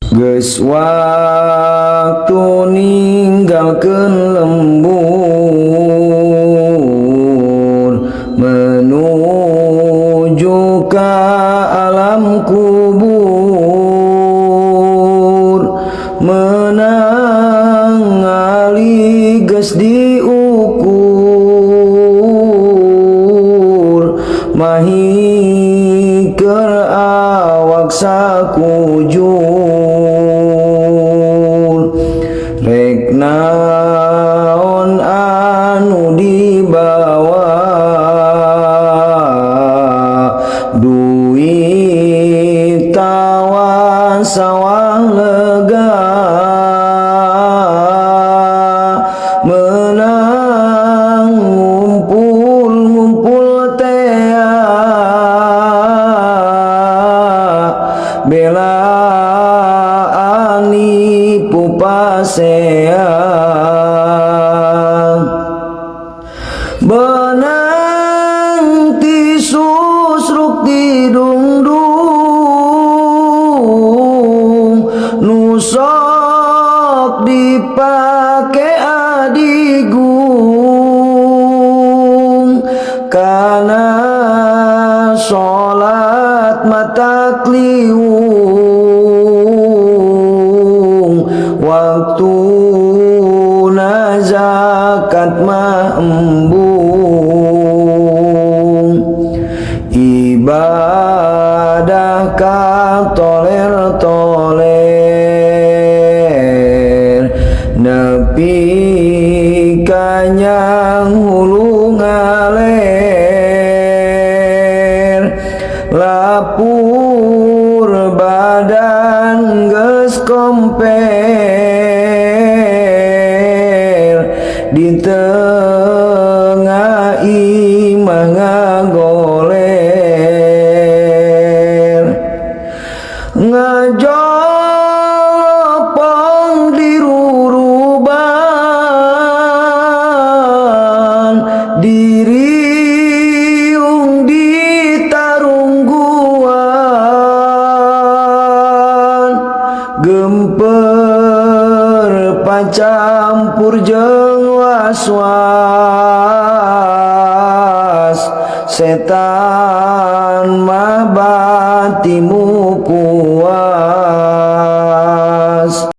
Geus waktu ninggalkeun lembur menuju ka alam kubur, meunang ngali geus diukur, mahi keur awak sakujur. Rek naon anu dibawa, duit tawa sawah lega, meunang ngumpul ngumpul tea, belaan nipu pasea. Beunang ti susruk ti dungdung, nu sok dipake adigung, kana salat mata kliwung, waktu zakat mah embung. Ibadah ka toler toler, nepi kanyang hulu ngaler, lapur badan geus komper, di tengah imah ngagoler, ngajolopong di ruruban, diriung di tarungguan, gemper pacampur jeung was-was, setan mah batimu puas.